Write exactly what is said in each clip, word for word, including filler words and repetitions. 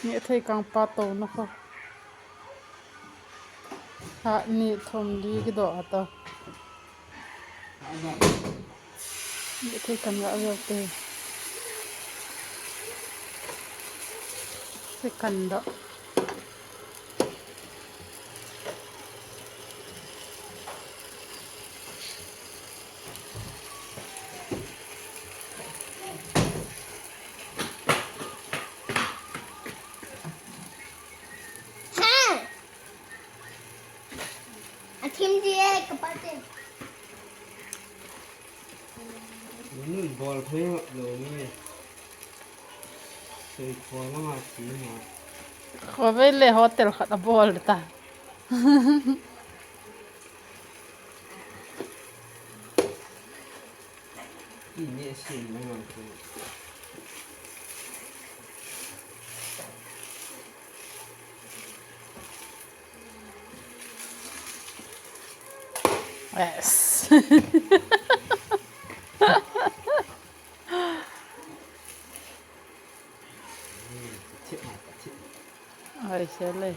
Ni thei kang pa to na ko. Ha ni thom li ki do ha to. Ni thei kan ga ga te. Thei kan do. Ha! Athim ji e, kapate. Ni bol thei lo ni. Sei ko na ma ti ma. Ko ve le hotel khat a bol ta. Ine sin na ngai ko. Yes. Ai, sele.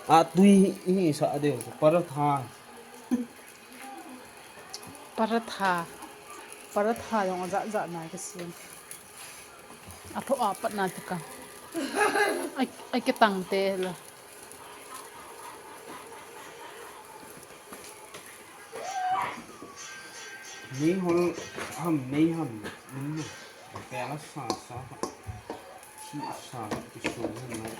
A tui hi sa de paratha. Paratha. Paratha jong ajat jat na kisem. Atho apat na tika. Ai, ai kitang te la. Nei hol ham, nei ham, min na. Pela sa, sa ha. Si sa, ki so ham na.